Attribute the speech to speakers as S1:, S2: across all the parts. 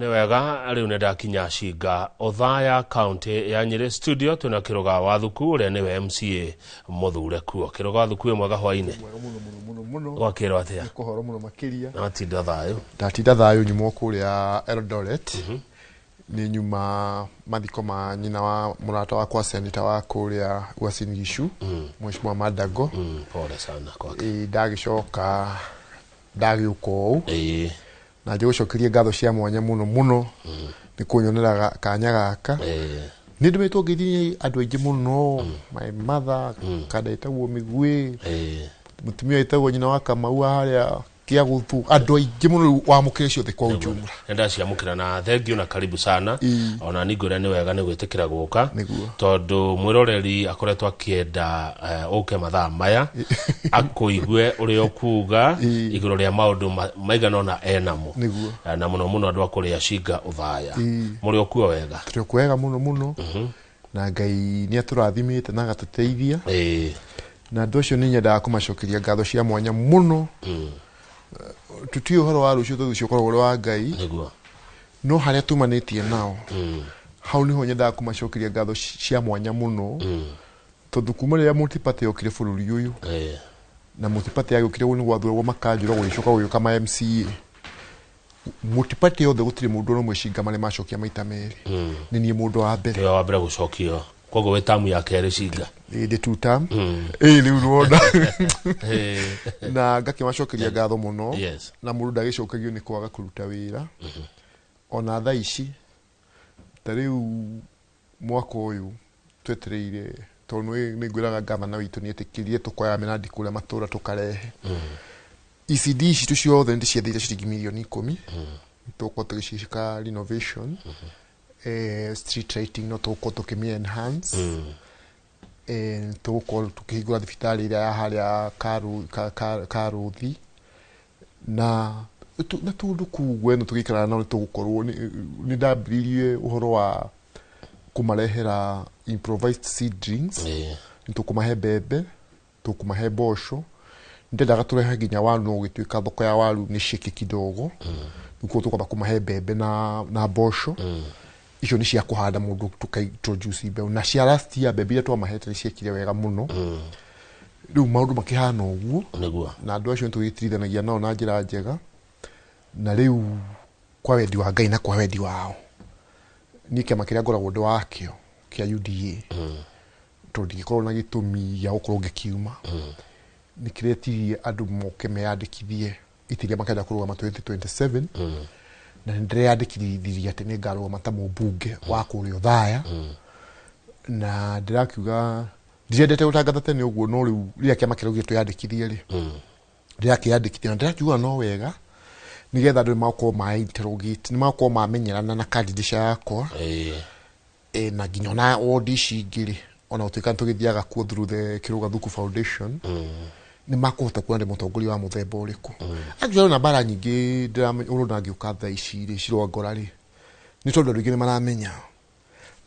S1: Nĩ wega, rĩu nĩ ndakinya Cinga Othaya, kaunti ya Nyĩrĩ. Studio twĩna Kĩrũga wa Thuku, ũrĩa nĩwe MCA mũthure kuo. Kĩrũga wa Thuku, wĩ mwega hwainĩ?
S2: Mwega mũno mũno mũno mũno.
S1: Gwakĩrwo atĩa?
S2: Nĩ kũhoro mũno makĩria.
S1: Na watinda thayũ?
S2: Ndatinda thayũ. Nyuma o kũrĩa Eldoret, nĩ nyuma mathiko ma nyina wa mũrata wakwa, seneta wa kũrĩa Uasin Gishu, Mheshimiwa Mandago.
S1: Pole sana kwake.
S2: Ĩ, ndagĩcoka ndagĩũka ũũ na njĩgũcokerie ngatho cia mwanya mũno mũno nĩ kũnyonera kanya gaka. Nĩ ndũmĩtwo ngeithi andũ aingĩ mũno, my mother kanda ĩtagwo Mĩguĩ, mũtumia wĩtagwo nyina wa Kamau wa harĩa Kĩagũthu, andũ aingĩ mũno. Rĩu wamũkĩre ciothe kwa ujumla.
S1: Nĩ ndaciamũkĩra na thank you na karibu sana. Ona ningwĩra nĩ wega nĩ gwĩtĩkĩra gũka, tondũ mwĩroreri akoretwo akĩenda ũke mathaa maya akũigue ũrĩa ũkuga igũrũ rĩa maũndũ maigana ũna enamo. Na mũno mũno andũ a kũrĩa Cinga Ũthaya. Mũrĩ okuo wega?
S2: Tũrĩ o kwega mũno mũno, na Ngai nĩ atũrathimĩte na agatũteithia. Na andũ acio nĩ nyendaga kũmacokeria ngatho cia mwanya mũno. Tũtiũĩ ũhoro wa rũciũ, tondũ ũcio ũkoragwo ũrĩ wa Ngai. No harĩa tumanĩtie nao, hau nĩho nyendaga kũmacokeria ngatho cia mwanya mũno, tondũ kuma rĩrĩa multiparty yokire bũrũri ũyũ, na multiparty yagĩũkire nĩ gwathuragwo makanjũra, gũgĩcoka gũgĩũka ma MCA, multiparty yothe gũtirĩ mũndũ ona ũmwe Cinga marĩ macokia maita merĩ. Nĩ niĩ mũndũ wa mbere.
S1: Nĩwe wa mbere gũcokio, koguo wĩ tamu ya kerĩ Cinga.
S2: Ĩ, ndĩ two term. Ĩ, rĩu nĩwona. Na ngakĩmacokeria ngatho mũno. Na mũndũ ndagĩcokagio nĩ kwaga kũruta wĩra. Ona thaa ici ta rĩu mwaka ũyũ twetereire, tondũ nĩ ngwĩraga gavana witũ nĩ etĩkĩrire tũkoya mĩrandi kũrĩa matũra tũkarehe. ECD citũ ciothe nĩ ndĩciendeire ciringi mirioni 10. Tũgũkorwo tũgĩciĩka renovation, street lighting no tũgũkorwo tũkĩmĩ enhance, tũgũkorwo tũkĩhingũra thibitarĩ ĩrĩa ya harĩa Karũthi na tũndũ kũu gweno tũgĩikaraga nao. Nĩ tũgũkorwo nĩ ndambĩrĩirie ũhoro wa kũmarehera improvised seedlings. Nĩ tũkũmahe mbembe, tũkũmahe mboco, ndendaga tũrehe nginya waru, no gũgĩtuĩka thoko ya waru nĩ shaky kidogo. Nĩkuo tũkwamba kũmahe mbembe na mboco. Icio nĩ cia kũhanda mũndũ, tũka introduce mbeũ na cia last year. Mbembe iria twamahete nĩ ciekire wega mũno. Rĩu maũndũ makĩhana ũguo. Na andũ acio nĩ tũgĩtirithanagia nao na njĩra njega. Na rĩu kwa wendi wa Ngai na kwa wendi wao, niĩ kĩama kĩrĩa ngoragwo ndĩ wakĩo kĩa UDA, tondũ ndingĩkorwo na gĩtũmi gĩa gũkorwo ngĩkiuma, nĩ kĩretirie andũ moke meyandĩkithie itĩ iria makenda kũrũgama 2027, na nĩ ndĩreyandĩkithirie atĩ nĩ ngarũgama ta mũmbunge wa kũrĩa Othaya. Na ndĩrakiuga ndirendete gũtangatha tene ũguo, no rĩu rĩrĩa kĩama kĩraugire twĩyandĩkithie rĩ, ndĩrakĩyandĩkithia na ndĩrakiuga no wega nĩgetha andũ nĩmakorwo ma interrogate, nĩmakorwo mamenyerana na candidature yakwa. Na nginya ona ward ici ingĩ rĩ, ona gũtuĩka nĩ tũgĩthiaga kuo through the Kĩrũga Thuku Foundation, nĩ makũhota kuona ndĩ mũtongoria wa mũthemba ũrĩkũ. Actually, ona mbara nyingĩ ũrona ngĩũka thaa ici rĩ cirongora rĩ, nĩ tondũ andũ aingĩ nĩ maramenya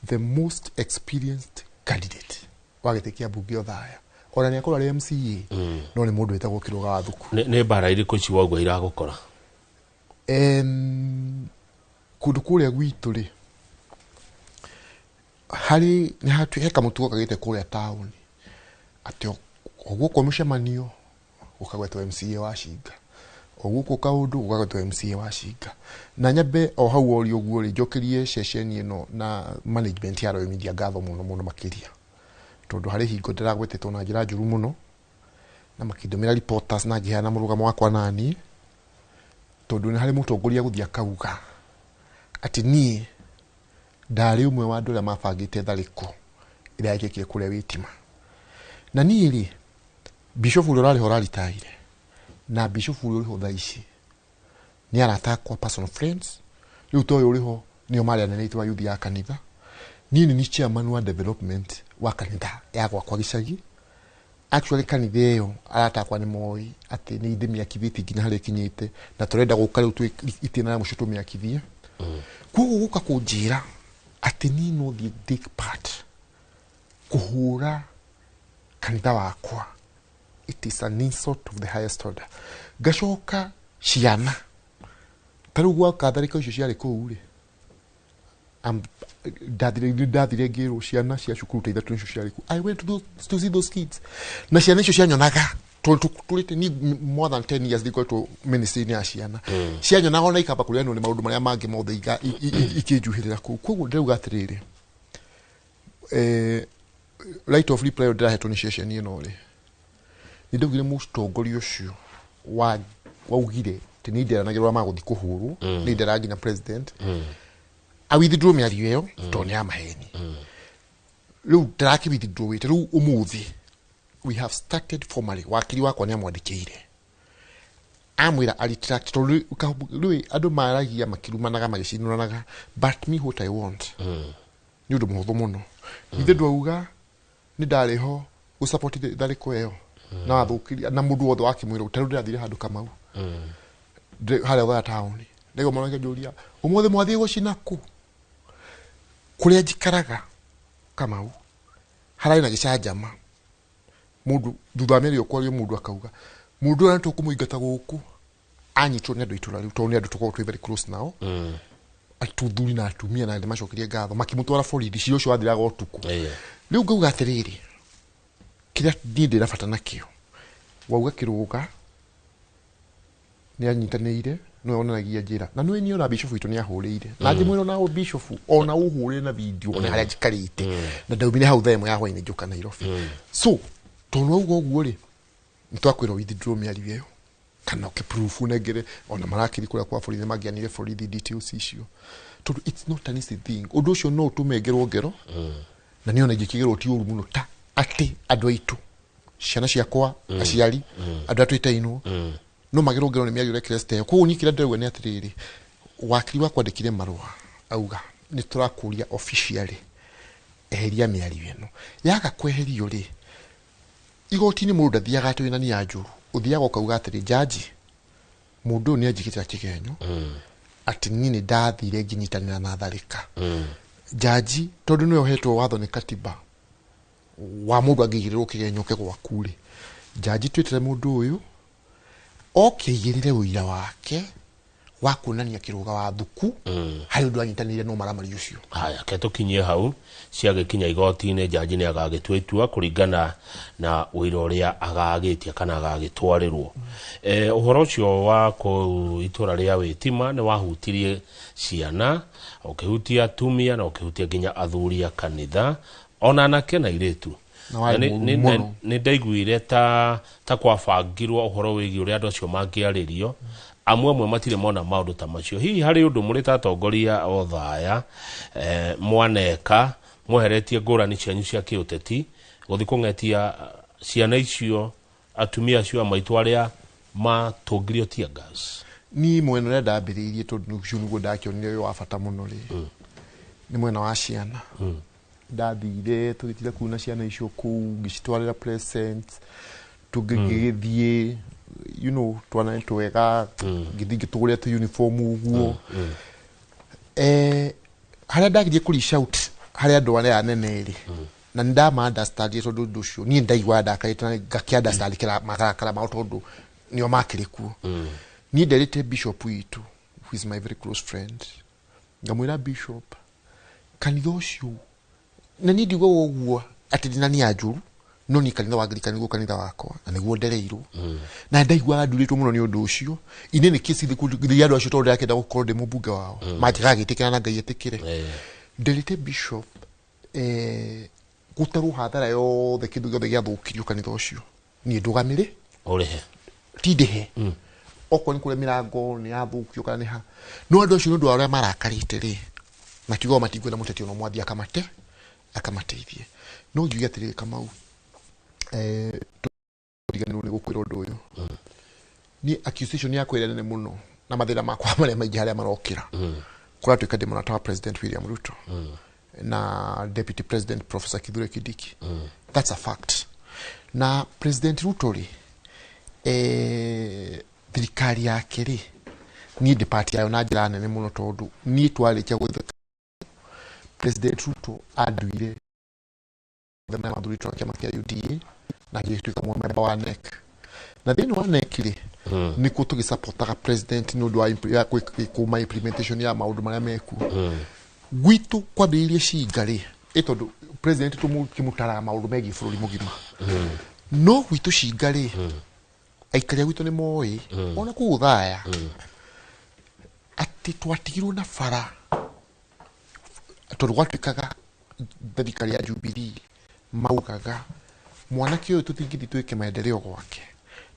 S2: the most experienced candidate wa gĩtĩ kĩa mbunge Othaya, ona nĩ akorwo arĩ MCA, no nĩ mũndũ wĩtagwo Kĩrũga wa Thuku.
S1: Nĩ mbara irĩkũ ici waugua iragũkora?
S2: Kũndũ kũrĩa gwitũ rĩ, harĩ nĩ he kamũtugo kagĩte kũrĩa taũni atĩ o gũkũ mũcemanio gũkagwetwo MCA wa Cinga, o gũkũ kaũndũ gũkagwetwo MCA wa Cinga. Na nyambe o hau orio ũguo rĩ, njokerie ceceni ĩno na management ya Royal Media ngatho mũno mũno makĩria, tondũ harĩ hingo ndĩragwetetwo na njĩra njũru mũno na makĩndũmĩra reporters na ngĩheana mũrũgamo wakwa naniĩ, tondũ nĩ harĩ mũtongoria gũthiĩ akauga atĩ niĩ ndarĩ ũmwe wa andũ arĩa mabangĩte tharĩko ĩrĩa yekĩkire kũrĩa Wĩtima. Na niĩ rĩ, bishop ũrĩa ũrarĩ ho ũraritaire na bishop ũrĩa ũrĩ ho thaa ici nĩ arata akwa, personal friends. Rĩu ta ũyũ ũrĩ ho nĩo marĩ anene aitũ a youth ya kanitha. Niĩ nĩ ni chairman wa development wa kanitha ya gwakwa gĩcagi. Actually, kanitha ĩyo arata akwa nĩ moĩ atĩ nĩ ndĩmĩakithĩtie nginya harĩa ĩkinyĩte, na tũrenda gũka rĩu twĩ itĩna rĩa mũico tũmĩakithie. Koguo gũka kũnjĩra atĩ niĩ no thiĩ take part kũhũra kanitha wakwa, it is an insult of the highest order. Ngacoka ciana ta rĩu gwaka tharĩko icio ciarĩ kũu rĩ. Ndathire ngĩrwo ciana cia cukuru ta ithatũ nicio ciarĩ kuo. I went to see those kids, na ciana icio cianyonaga tondũ tũrĩte ni more than 10 years ndikoretwo ministry-inĩ ya ciana, cianyonaga ona ikamba kũriganĩrwo nĩ maũndũ marĩa mangĩ mothe, ikĩnjuhĩrĩra kũu. Koguo ndĩrauga atĩrĩrĩ, right of reply ndĩrahetwo nĩ ceceni ĩno rĩ, nĩ ndaugire mũtongoria ũcio wa waugire atĩ nĩ nderanagĩrwo magũthiĩ kũhũrwo, nĩ ndera nginya president a withdraw mĩario ĩyo tondũ nĩ ya maheni. Rĩu ndĩrakĩ withdraw wĩte. Rĩu ũmũthĩ we have started formally. Wakiri wakwa nĩ amwandĩkĩire, amwĩra a retract, tondũ rĩu andũ maragia makirumanaga magĩcinũranaga, but me, what I want nĩ ũndũ mũhũthũ mũno. Ithe ndwauga nĩ ndarĩ ho gũsupport tharĩko ĩyo na wathũkiria na mũndũ wothe wakĩmwĩra. Ta rĩu ndĩrathire handũ Kamau, harĩa Othaya taũni, ndaigua mwanake njũria, "Ũmũthĩ mwathiĩ gũcina kũ?" Kũrĩa njikaraga Kamau hararĩ na gĩcanjama. Mũndũ thutha wa mĩario kwario, mũndũ akauga mũndũ ũyũ nĩtũkũmũingata gũkũ, anyitwo nĩ andũ a itũra rĩu, tondũ nĩ andũ tũkoragwo twĩ very close nao, atuthuri na atumia, na nĩmacokerie ngatho, makĩmũtwara borithi. Cira ũcio wathiraga ũtukũ. Rĩu ngauga atĩrĩrĩ, kĩrĩa niĩ ndĩra bata nakĩo, wauga Kĩrũga nĩ anyitanĩire, nĩwe wonanagia njĩra, na nĩwe niĩ ona bishop witũ nĩ ahũrĩire na ngĩmwĩra ona bishop ona ũhũrĩre na video ona harĩa njikarĩte, na ndaumire hau thaa 1 ya hwainĩ ngĩũka Nairobi. So tondũ wauga ũguo rĩ, nĩ twakwĩra withdraw mĩario ĩyo kana ũkĩ proof ũnengere ona marakiri kũrĩa kwa borithi mangĩanire borithi details icio, tondũ it's not an easy thing. Ũndũ ũcio no ũtũme ngerwo ngero, na nĩ ona ingĩkĩgerwo ti ũru mũno ta atĩ andũ aitũ, ciana ciakwa, aciari, andũ arĩa twĩtainwo, no magerwo ngero nĩ mĩario ĩrekire ĩyo. Koguo niĩ kĩrĩa ndĩrauga nĩ atĩrĩrĩ, wakiri wakwa andĩkire marũa auga nĩ tũrakũria officially eheria mĩario ĩno. Yaga kweherio rĩ, igoti-inĩ mũndũ ndathiaga atĩ wĩna nia njũru, ũthiaga ũkauga atĩrĩ, "Jaji, mũndũ ũyũ nĩ anjĩkĩte kĩgenyo atĩ niĩ nĩ ndathire ngĩnyitanĩra na tharĩka." Jaji, tondũ nĩwe ũhetwo watho nĩ katiba wa mũndũ angĩigĩrĩrwo kĩgenyo ke gwaku rĩ, jaji, twĩtĩre mũndũ ũyũ oke aigĩrĩre ũira wake wa kuonania Kĩrũga wa thuku harĩ ũndũ anyitanĩire no maramari ũcio.
S1: Haya, ke tũkinyie hau. Ciagĩkinya igoti-inĩ, jaji nĩ agagĩtua itua kũringana na ũira ũrĩa agagĩtia kana agagĩtwarĩrwo. Ũhoro ũcio wa kũu itũra rĩa Wĩtima nĩ wahutirie ciana, ũkĩhutia atumia, na ũkĩhutia nginya athuri a kanitha, ona anake na airĩtu.
S2: Na warĩ
S1: Na
S2: mũru mũno.
S1: Nĩ ndaiguire ta kwabangirwo ũhoro wĩgiĩ ũrĩa andũ acio mangĩarĩrio, amwe amwe matirĩ mona maũndũ ta macio. Hihi harĩ ũndũ mũrĩ ta atongoria Othaya, mwaneka mweheretie ngũrani cianyu cia kĩũteti gũthiĩ kũng'etia ciana icio, atumia acio a maitũ arĩa matũngirio tear gas?
S2: Niĩ mwena ũrĩa ndambĩrĩirie, tondũ ũcio nĩguo ndakĩonire wĩ wa bata mũno rĩ, nĩ mwena wa ciana. Ndathire tũgĩtinda kũu na ciana icio kũu, ngĩcitwarĩra presents, tũngĩgĩthiĩ, twana nĩ twega, ngĩthiĩ ngĩtũgũrĩra tũ uniform ũguo. Harĩa ndagirie kũ reach out harĩ andũ arĩa anene rĩ, na nĩ ndama understand, tondũ ũndũ ũcio niĩ ndaiguaga ndakarĩte na ngakĩ understand kĩra marakara mao, tondũ nĩo makĩrĩ kuo. Niĩ nderĩte bishop witũ, who is my very close friend, ngamwĩra, "Bishop, kanitha ũcio," na niĩ ndiugaga ũguo atĩ ndina nia njũru, no niĩ kanitha wa Anglikani nĩguo kanitha wakwa na nĩguo ndereirwo, na ndaiguaga ndurĩtwo mũno nĩ ũndũ ũcio. Inĩ nĩ kĩsi thĩ andũ acio, tondũ ndĩrakĩenda gũkorwo ndĩ mũmbunge wao, manjĩkaga gĩtĩkĩra na Ngai etĩkĩre. Nderĩte bishop, gũtarwo hathara yothe, kĩndũ gĩothe gĩathũkirio kanitha ũcio, niĩ ndũgamĩrĩ.
S1: Ũrĩhe.
S2: Ti ndĩhe, okorwo nĩ kũrĩa mĩrango nĩ yathũkio kana nĩ ha. No andũ acio, nĩ ũndũ wa ũrĩa marakarĩte rĩ, makiuga matingwenda mũteti ona ũmwe athiĩ akamateithie. No ngiuge atĩrĩrĩ, Kamau, tũriganĩrwo nĩ gũkwĩra ũndũ ũyũ, niĩ accusation yakwa ĩrĩa nene mũno na mathĩna makwa marĩa maingĩ harĩa marokĩra, kũratuĩka ndĩ mũrata wa President William Ruto na Deputy President Professor Kithure Kindiki. That's a fact. Na President Ruto rĩ, thirikari yake rĩ, niĩ ndĩ part yayo na njĩra nene mũno, tondũ niĩ twarĩkia gwĩtheka President Ruto anduire marĩa mathurĩtwo na kĩama kĩa UDA, na ngĩtuĩka member wa NEC, na thĩinĩ wa NEC rĩ, nĩkuo tũgĩsupportaga president nĩ ũndũ wa ya kũma implementation ya maũndũ marĩa mekuo. Gwitũ kwambĩrĩirie Cinga rĩ, ĩ tondũ president tũmũkĩmũtaraga maũndũ megiĩ bũrũri mũgima. No gwitũ Cinga rĩ, aikari a gwitũ nĩ moĩ ona kũu Othaya atĩ twatigirwo na bara tondũ gwatuĩkaga thirikari ya Jubilee maugaga mwanake ũyũ tũtingĩthiĩ twĩke maendeleo gwake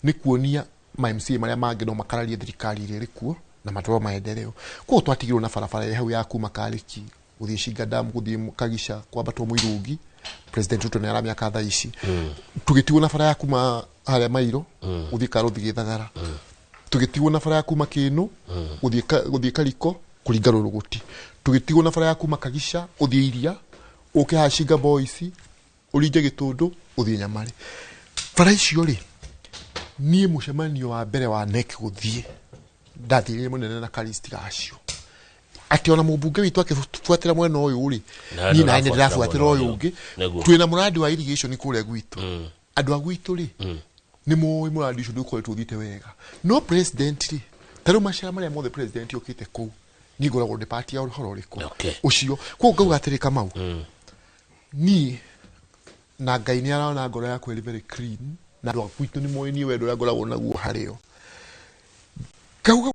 S2: nĩ kuonia ma MCA marĩa mangĩ no makararie thirikari ĩrĩa ĩrĩ kuo na matwaro maendeleo. Koguo twatigirwo na barabara ĩrĩ hau ya kuma Karĩki gũthiĩ Shinga Dam gũthiĩ Kagica kwambatwo Mũirũngi. President Ruto nĩ aramĩaka thaa ici. Tũgĩtigwo na bara ya kuma harĩa Mairo gũthiĩ Karũthi Gĩthagara. Tũgĩtigwo na bara ya kuma Kĩnũ gũthiĩ Kariko kũringa Rũrũgũti. Tũgĩtigwo na bara ya kuma Kagica ũthiĩ Iria ũke haha Shinga Boys ũringe Gĩtũndũ ũthiĩ Nyamari. Bara icio rĩ, niĩ mũcemanio wa mbere wa NEC gũthiĩ ndathire mũnene na karisti gacio atĩ ona mũmbunge witũ akĩbuatĩra mwena ũyũ rĩ,
S1: Na
S2: niĩ nawe
S1: nĩ
S2: nĩ ndĩrabuatĩra ũyũ ũngĩ.
S1: Nĩguo.
S2: Twĩna mũrandi wa irrigation kũrĩa gwitũ. Andũ a gwitũ rĩ, nĩ moĩ mũrandi ũcio ndũkoretwo ũthiĩte wega. No president rĩ, ta rĩu macera marĩa mothe president okĩte kũu, niĩ ngoragwo ndĩ part ya ũhoro ũrĩkũ
S1: Okay.
S2: ũcio. Koguo ngauga atĩrĩ Kamau, niĩ na Ngai nĩ arona ngoro yakwa ĩrĩ very clean na andũ a gwitũ nĩ moĩ niĩ wendo ũrĩa ngoragwo naguo harĩo. Ngauga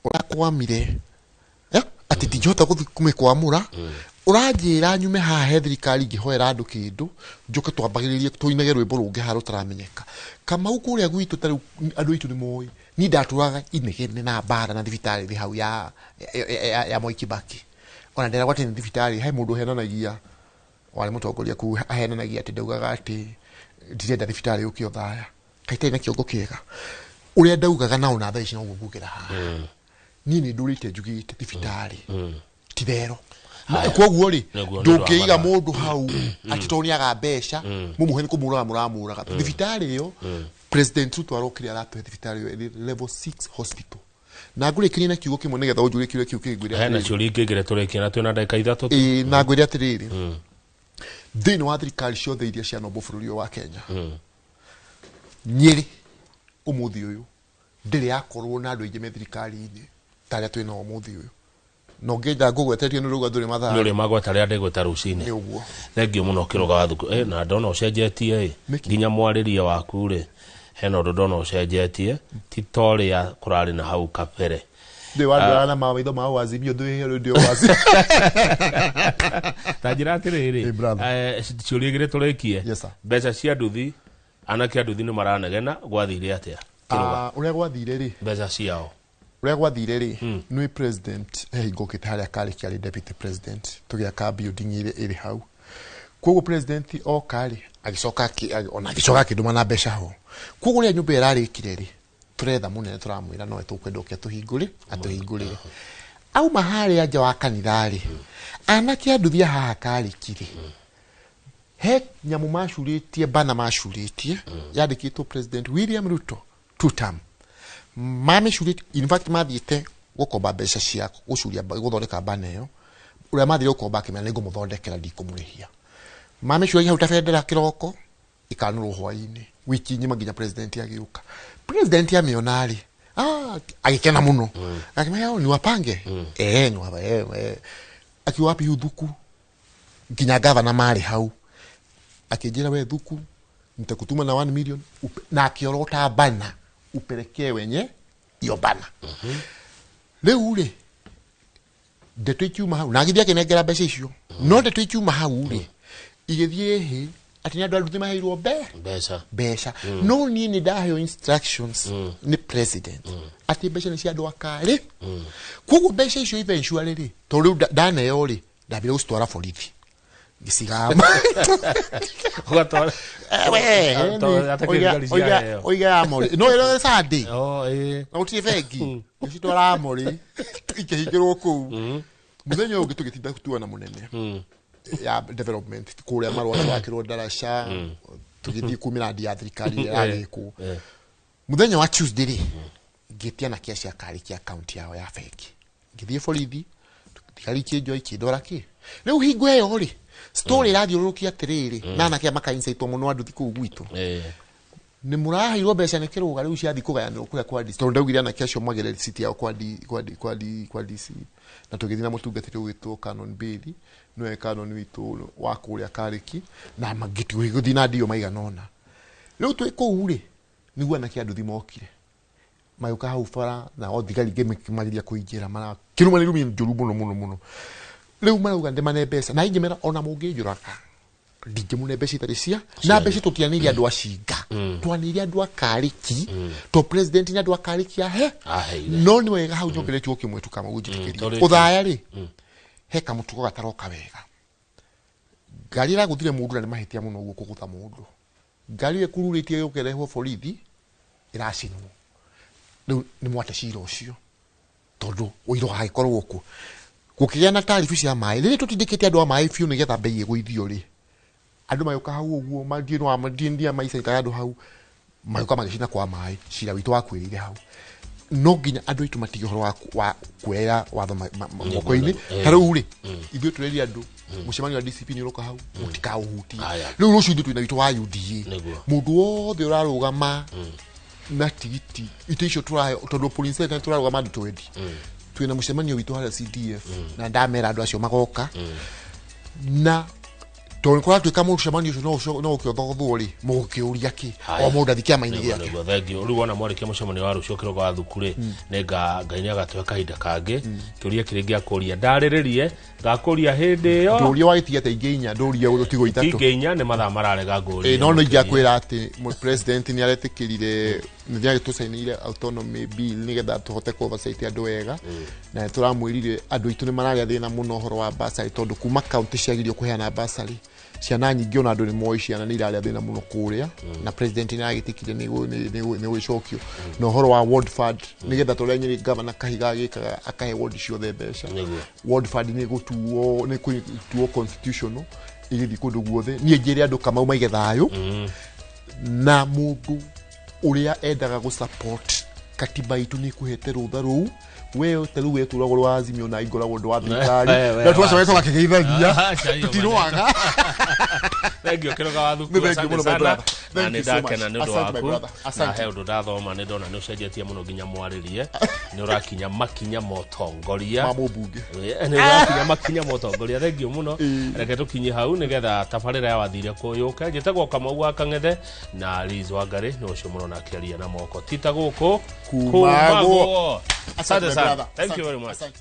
S2: ũrakwamire atĩ ndingĩhota gũthiĩ kũmĩkwamũra, ũranjĩra nyume haha he thirikari ngĩhoera andũ kĩndũ, njũke twambagĩrĩrie tũinage rwĩmbo rũngĩ haha rũtaramenyeka. Kamau kũrĩa gwitũ ta rĩu andũ aitũ nĩ moĩ niĩ ndatũraga inegene na mbara na thibitarĩ ĩrĩ hau ya Mwai Kibaki. Ona nderagwo atĩ nĩ thibitarĩ he mũndũ ũhenanagia warĩ mũtongoria kũu ahenanagia atĩ ndaugaga atĩ ndirenda thibitarĩ yũke Othaya. Kaĩ itarĩ na kĩongo kĩega. Ũrĩa ndaugaga na ona thaa ici noguo ngugĩra haha. Niĩ nĩ ndũrĩte njugĩte thibitarĩ ti thero.
S1: Haya.
S2: Koguo rĩ,
S1: Nĩguo, nĩ ũndũ wa
S2: ndũngĩiga
S1: mathaa.
S2: mũndũ hau atĩ tondũ nĩaga mbeca mũmũhe nĩ kũmũraga mũramũraga. Thibitarĩ ĩyo President Ruto arokire aratũhe thibitarĩ ĩyo ĩrĩ level 6 hospital. Na ngũrĩkĩrie na kiugo kĩmwe nĩgetha ũnjũrie kĩũria kĩu kĩngĩ ngwĩre
S1: Hena
S2: atĩrĩrĩ.
S1: ciũria ingĩ ngĩre tũrĩkie na twĩna ndagĩka ithatũ tu.
S2: Ĩĩ, na ngwĩre atĩrĩrĩ, thĩinĩ wa thirikari ciothe iria cianombwo bũrũri ũyũ wa Kenya, Nyĩrĩ ũmũthĩ ũyũ ndĩrĩ yakorwo na andũ aingĩ me thirikari-inĩ ta arĩa twĩ nao ũmũthĩ ũyũ. Na ũngĩenda ngũgweterie nĩ ũrauga ndũrĩ mathaa.
S1: Nĩ ũrĩ magweta rĩa ndĩgwĩta rũcinĩ.
S2: Nĩ ũguo.
S1: Thengiũ mũno Kĩrũga wa Thuku. Na ndona ũcenjetie ĩ.
S2: Nĩkĩ?
S1: Nginya mwarĩrie waku rĩ, hena ũndũ ndona ũcenjetie, ti ta ũrĩa kũrarĩ na hau kabere.
S2: Ndĩ wandora na maitho ma Azimio ndĩ ndĩ Azimio.
S1: Ta njĩra atĩrĩrĩ,
S2: Hey, brother.
S1: Ciũria igĩrĩ tũrĩkie.
S2: Yes, sir.
S1: Mbeca cia nduthi, anake a nduthi nĩ maranegena, gwathire atĩa? Kĩrũga.
S2: Ũrĩa gwathire rĩ,
S1: Mbeca ciao.
S2: Ũrĩa gwathire rĩ, nĩ president he hingo okĩte harĩa Karĩki arĩ deputy president tũgĩaka building ĩrĩa ĩrĩ hau. Koguo president oka rĩ, agĩcoka ona agĩcoka akĩndũma na mbeca ho. Koguo rĩrĩa nyũmba ĩyo ĩrarĩkire rĩ, tũretha mũnene tũramwĩra nowe tũkwenda ũke atũhingũrĩre, atũhingũrĩre. Auma harĩa nja wa kanitha rĩ, anake a nduthi a haha Karĩki rĩ, he nyamũ macurĩtie, bana macurĩtie yandĩkĩtwo President William Ruto two term. Mamĩcurĩtie, in fact mathiĩte gũkomba mbeca cia gũcuria gũthondeka bana ĩyo. Ũrĩa mathire gũkomba akĩmera nĩ ngũmũthondekera ndikũmũrĩhia. Mamĩcuragia hau ta bendera kĩroko, ĩkanũrwo hwaĩ-inĩ wiki ng'ima nginya president agĩũka. President amĩona rĩ, agĩkena mũno. Akĩmera, ni wapange? Ni wapange, Akiuga wapi Thuku? Nginya gavana marĩ hau. Akĩnjĩra we Thuku, nitakutuma na 1 million na akĩorota bana upelekee wenye iyo bana. Rĩu rĩ, ndeto ikiuma hau na agĩthiĩ akĩnengera mbeca icio. No ndeto ikiuma hau rĩ, igĩthiĩ hĩ atĩ nĩ andũ a nduthi maheirwo
S1: Mbeca.
S2: mbeca. No niĩ nĩ ndaheo instructions nĩ president atĩ mbeca nĩ cia andũ a Karĩ. Koguo mbeca icio eventually rĩ, tondũ rĩu ndaneo rĩ, ndambire gũcitwara borithi ngĩcigamba.
S1: Ũgatwara.
S2: We,
S1: Ata kĩrĩ ngari ciaheo.
S2: oiga amori. No ĩro Sunday.
S1: Oh, ĩĩ.
S2: Na gũtirĩ bengi. Ngĩcitwara amori ikĩhingĩrwo kũu. Mũthenya ũyũ ũngĩ tũgĩtinda tuona mũnene ya development kũrĩa marũa twakĩrwo ndaraca tũgĩthiĩ kũ mĩrandi ya thirikari ĩrĩa ĩragĩkwo. Mũthenya wa Tuesday rĩ, ngĩtia na kĩa cia Karĩki account yao ya bengi. Ngĩthiĩ borithi, thigari ikĩnjoya ikĩndwara kĩ. Rĩu hingo ĩyo rĩ, story ĩrathiũrũrũkia atĩrĩrĩ, na anake aya maka-insaitwo mũno anduthi kũu gwitũ. Nĩ mũraheirwo mbeca nĩ kĩrũga rĩu ciathiĩ kũgayanĩrwo kũrĩa kwa DC, tondũ ndaugire anake acio magere receipt yao kwa D, kwa D, kwa D, kwa DC. Na tũgĩthiĩ na mũtungatĩri ũgwĩtwo Canon Bailey, nĩwe Canon witũ wa kũrĩa Karĩki, na gũthiĩ na ndio maigana ũna. Rĩu twĩ kũu rĩ, nĩguo anake a nduthi mokire, magĩũka hau bara, na o thigari ingĩ mageria kũingĩra, marakĩruma nĩ rumi njũru mũno mũno mũno. Rĩu marauga ndĩmane mbeca, na ingĩmera ona mũngĩnjũraga ndingĩmũne mbeca itarĩ cia na mbeca. Tũtianĩire andũ a Cinga, twanĩire andũ a Karĩki, to president nĩ andũ a Karĩki ahe.
S1: Aheire.
S2: No nĩ wega hau nyongerere kiugo kĩmwe tu kama ũnjĩtĩkĩrie.
S1: Tũrĩtie.
S2: Ũthaya rĩ, he kamũtugo gataroka wega. Ngari ĩragũthire mũndũ, na nĩ mahĩtia mũno ũguo kũgũtha mũndũ. Ngari ĩyo ĩkururĩtie yũkerehwo borithi, ĩracinwo. Rĩu nĩ mwate cira ũcio, tondũ ũira ũgagĩkorwo kũ gũkĩgĩa na taribu cia maĩ. Rĩrĩ tũtindĩkĩte andũ a maĩ biũ nĩgetha mbei ĩgũithio rĩ, andũ magĩũka hau ũguo mandiĩ maicaitaga andũ hau, magĩũka magĩcina kwa maĩ. Cira witũ wakuĩrĩire hau. No nginya andũ aitũ matige ũhoro wa kuoera watho moko-inĩ. Ta rĩu rĩ, ithuĩ tũreria andũ mũcemanio wa DCP nĩ ũroka hau, mũtikaũhutie.
S1: Aya.
S2: Rĩu rũciũ ithuĩ twĩna witũ wa UDA.
S1: Nĩguo.
S2: Mũndũ wothe ũrarũgama na tigiti itĩ icio tũrahe, tondũ polling center tũrarũgama andũ 20, twĩna mũcemanio witũ harĩa CDF, na ndamera andũ acio magoka, na tondũ kũratuĩka mũcemanio ũcio no ũkĩothogothwo rĩ, mũgũkĩũria kĩ
S1: Haya.
S2: o mũndũ athi kĩama-inĩ
S1: Nĩguo,
S2: gĩake.
S1: Nĩguo, thank you. Rĩu wona mwarĩkia mũcemanio wa rũciũ kĩroko wa thuku rĩ, nĩ nga Ngai nĩ agatũhe kahinda kangĩ. Kĩũria kĩrĩa ngĩakũria ndarĩrĩrie, ngakũria hĩndĩ ĩyo.
S2: Ndũria wagĩtiga ta ingĩ inya, ndũria ũtigwo ithatũ.
S1: Ingĩ inya nĩ mathaa mararega ngũrie.
S2: No no ingĩakwĩra atĩ president nĩ aretĩkĩrire, nĩ agĩtũcainĩire autonomy bill nĩgetha tũhote kũ oversight andũ wega, na nĩ tũramwĩrire andũ aitũ nĩ mararĩa thĩna mũno ũhoro wa basarĩ, tondũ kuma kaunti ciagĩrĩirwo kũheana basarĩ, ciana nyingĩ, ona andũ nĩ moĩ ciana nĩ irarĩa thĩna mũno kũrĩa, na president nĩ aragĩtĩkire nĩ gũgĩcokio. Na ũhoro wa ward fund, nĩgetha tũrĩa Nyĩrĩ governor Kahiga agĩkaga, akahe ward ciothe mbeca. Ward fund nĩ gũtuo constitutional, ĩgĩthiĩ kũndũ guothe. Niĩ njĩre andũ Kamau maige thayũ, na mũndũ ũrĩa endaga gũ support katiba itũ nĩ ĩkũhete rũtha rũu. We ta rĩu wetũragwo rwa Azimio na ingoragwo ũndũ wa thirikari,
S1: We,
S2: na twacoka tũgakĩgeithagia.
S1: Aca, hiyo.
S2: Tũtirũaga.
S1: Thank you, kĩroga wa thuku.
S2: Nĩ thank you
S1: Asante
S2: mũno, my
S1: sana.
S2: brother.
S1: Na
S2: Thank
S1: nĩ
S2: you so much.
S1: ndakena nĩ ũndũ
S2: Asante, my
S1: waku.
S2: brother.
S1: Na
S2: Asante.
S1: he ũndũ ndathoma, nĩ ndona nĩ ũcenjetie mũno nginya mwarĩrie, nĩ ũrakinya makinya ma ũtongoria.
S2: Ma mũmbunge.
S1: Nĩ ũrakinya makinya ma ũtongoria. Thank you mũno. Reke tũkinye hau nĩgetha tabarĩra ya wathire kũyũke. Njĩtagwo Kamau wa Kang'ethe na Liz Wangari nĩ ũcio mũno akĩaria na moko tita gũkũ
S2: Kumagwo.
S1: Kumagwo.
S2: Asante,
S1: Asante
S2: my
S1: sana.
S2: brother.
S1: Thank you
S2: Asante.
S1: very much.
S2: Asante.